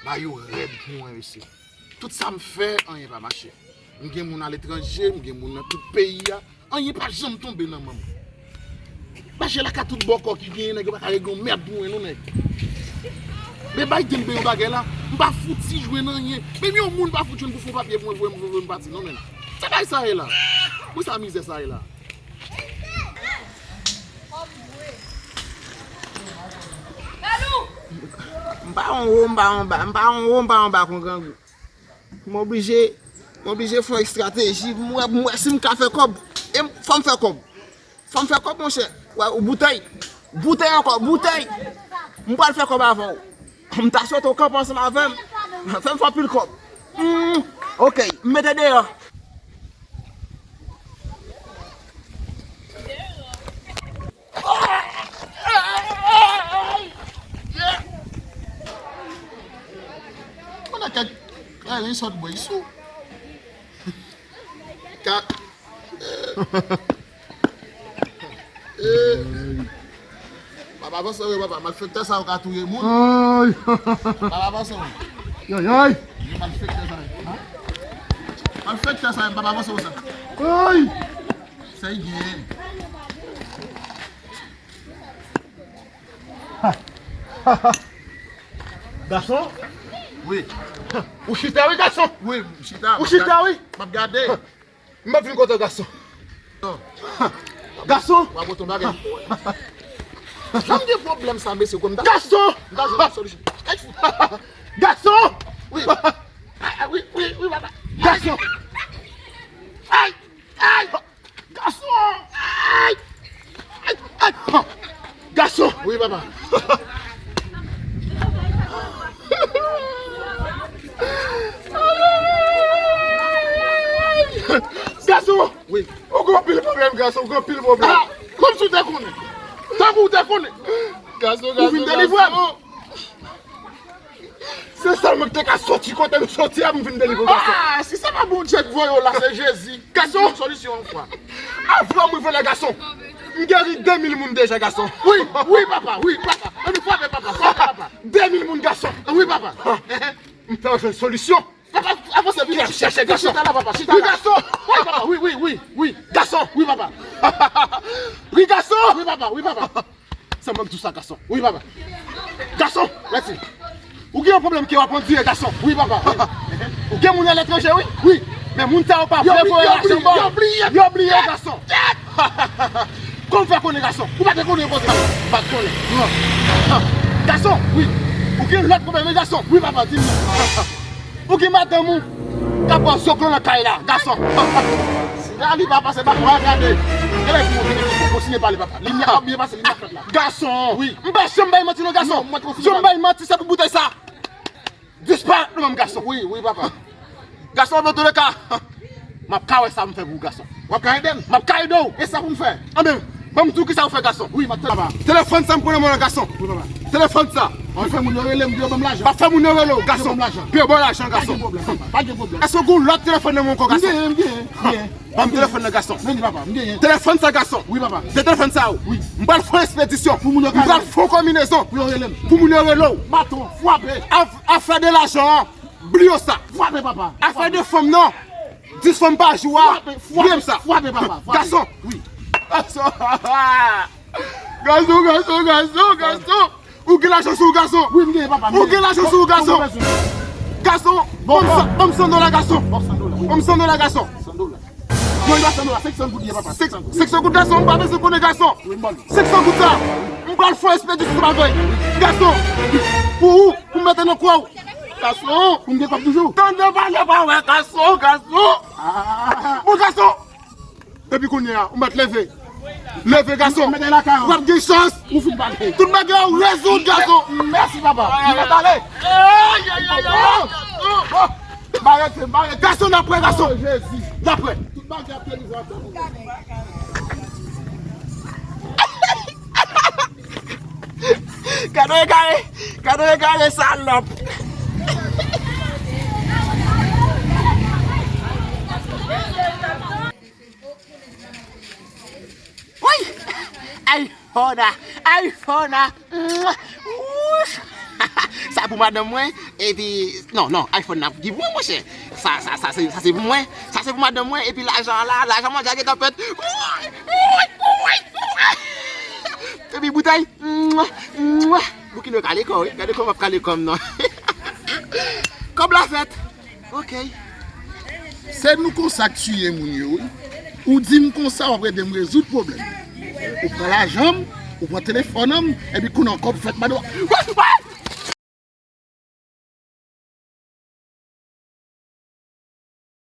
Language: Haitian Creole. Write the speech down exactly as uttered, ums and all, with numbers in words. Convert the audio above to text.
Ba yo rèd pou mwen, mesye. Tout sa m fè, anyen pa mache. M gen moun aletranje, m gen moun nan tout peyi a. Anyen pa janm tonbe nan men m. Mache la ka tout bòkò ki genyen, nèg yo pa ka regle yon mèd pou mwen, non, nèg. Men Biden gen yon bagay la, m pa fouti jwenn anyen. Menm yon moun pa fout jwenn pou fè yon papye pou mwen, voye m, voye m pati, non, men. Se bagay sa ye la. Pou sa mizè sa ye la. M pa yon wo, m pa yon ba, m pa yon wo, m pa yon ba kon grangou. M oblije, m oblije fè yon estrateji, m wè, m wè si m ka fè kòb. E m, fò m fè kòb. Fò m fè kòb, monchè. Wè, ou boutèy. Boutèy ankò, boutèy. M pral fè kòb avè w. M ta swete w kanpe ansanm avè m. Fè m fè anpil kòb. Hmm, ok, m mete deyò. Mwen nan kèk, ay, li sot bwè, li sou. Ka, eh, papa, panse w, papa, malfektè sa yo ka touye moun. Ay! Papa, panse w. Ay, ay! Yo malfektè sa yo. Ha? Malfektè sa yo, papa, panse w sa. Ay! Sa y gen. Gason? Wi. Ou chita wi, gason? Wi, m chita. Ou chita wi? M ap gade. M ap vin kote w, gason. Non. Gason? W ap bote yon bagay. Jan m gen pwoblèm sa, mesye, kon m ta, gason! M ta jwenn yon solisyon. Gason! Wi. Ah, wi, wi, wi, papa. Gason! Ay! Ay! Gason! Ay! Ay! Ay! Gason! Wi, papa. Gason! Wi. Ou gen anpil pwoblèm, gason, ou gen anpil pwoblèm. Ah! Kòmsi w te konnen? Tankou w te konnen. Gason, gason, gason. Ou vin delivre m. Se sèl mwen ki te ka soti kote nou soti a pou m vin delivre w, gason. Ah, si se pa Bondye k voye w la, se Jezi. Gason! Yon solisyon yon fwa. Avan m rive la, gason, m geri de mil moun deja, gason. Wi, wi, papa, wi, papa. Ann nou frape, papa, frape, papa. De mil moun, gason. Wi, papa. M fè w jwenn solisyon. Papa, avanse, vini. Chèche, gason. Chita la, papa, chita la. Wi, gason. Wi, papa, wi, wi, wi, wi. Gason. Wi, papa. Wi, gason. Wi, papa, wi, papa. Sa mwen k di w sa, gason. Wi, papa. Gason! Mèsi. Ou gen yon pwoblèm ke w ap andire, gason. Wi, papa. Wi. Ou gen moun aletranje, wi. Wi. Men moun sa yo pa vle voye lajan ba w. Yo bliye, yo bliye, gason. Kòman w fè konnen, gason? Ou pa te konnen koze? M pa t konnen. Non. Gason! Wi. Ou gen lòt pwoblèm, wi, gason? Wi, papa, di m. Ou gen madanm ou k ap ba w zòklò nan kay la, gason. Si la li pa pase, pa kwa gade. Gade pou mwen vini pou kontinye pale, papa. Limyè ap byen pase, limyè ap fèt la. Gason. Wi. M pa janm bay manti non, gason. Non, mwen kontinye pale. Si w bay manti, se pou boutèy sa disparèt nan men m, gason. Wi, wi, papa. Gason, nan tou le ka, m ap ka wè sa m fè pou ou, gason. W ap ka ede m? M ap ka ede w. E sa pou m fè? Anben, ban m di w kisa ou fè, gason. Wi, m ap tande, papa. Telefòn sa m pran nan men w lan, gason. Wi, papa. Telefòn sa. W ap fè moun yo rele m, pou yo ban m lajan. W ap fè moun yo rele w, gason. Pou yo ban w lajan. Pou yo ban w lajan, gason. Pa gen pwoblèm, papa. Pa gen pwoblèm. Èske w gen yon lòt telefòn nan men w ankò, gason? M genyen, m genyen, m genyen. Ban m telefòn nan, gason. Men li, papa, m genyen. Telefòn sa, gason. Wi. M pral fè yon espedisyon. Pou moun yo ka rele m. M pral fè yon konbinezon. Pou yo rele m. Pou moun yo rele w. Baton, frape. Af-, afè de lajan an, bliye sa. Frape, papa. Afè de fanm nan, dis fanm pa jou a. Frape, frape, bliye m sa. Frape, papa, frape. Gason. Wi. Gason. Gason, gason, gason, gason. Ou gen lajan sou ou, gason. Wi, m genyen, papa, m genyen. Ou gen lajan sou ou, gason. Gason, ban m san, ban m san dola, gason. Ban m san dola, wi. Ban m san dola, gason. San dola. Non, li pa san dola, senk san goud li ye, papa. Senk san goud. Senk san goud, gason, m pa bezwen konnen, gason. Wi, m ba l. Senk san goud sa, m pral fè yon espedisyon avè l. Gason, pou ou, pou m mete nan kò w. Gason. Pou m gen kòb toujou. Tande pale pa wè, gason, gason. Ah. Bon, gason. Depi kounye a, ou mèt leve. Leve, gason. Mete lakay an. W ap gen chans. Ou fin pale. Tout bagay ou rezoud, gason. Mèsi, papa. M mèt ale. Ay, ay, ay, ay, gason. M arete, m arete. Gason, n ap wè, gason. Oh, Jezi. N ap wè. Tout bagay ap delivre. Gade w egare, gade w egare, salòp. Woy! iPhone a, iPhone a. Wouch! Sa Pou madanm mwen, epi, non, non, iPhone nan pou mwen, monchè. Sa, sa, sa, se, sa se pou mwen. Sa se pou madanm mwen, epi lajan an la, lajan mwen deja gentan pèt. Epi boutèy. Bouki nou kale kò, wi. Gade kòman m ap kale kò m, non. Kòb la fèt. Ok. Se nou konsa k tiye moun yo, wi. Ou di m konsa, w ap ede m rezoud pwoblèm. Ou pran lajan m, ou pran telefòn an m, epi kounye a kòb fèt madanm.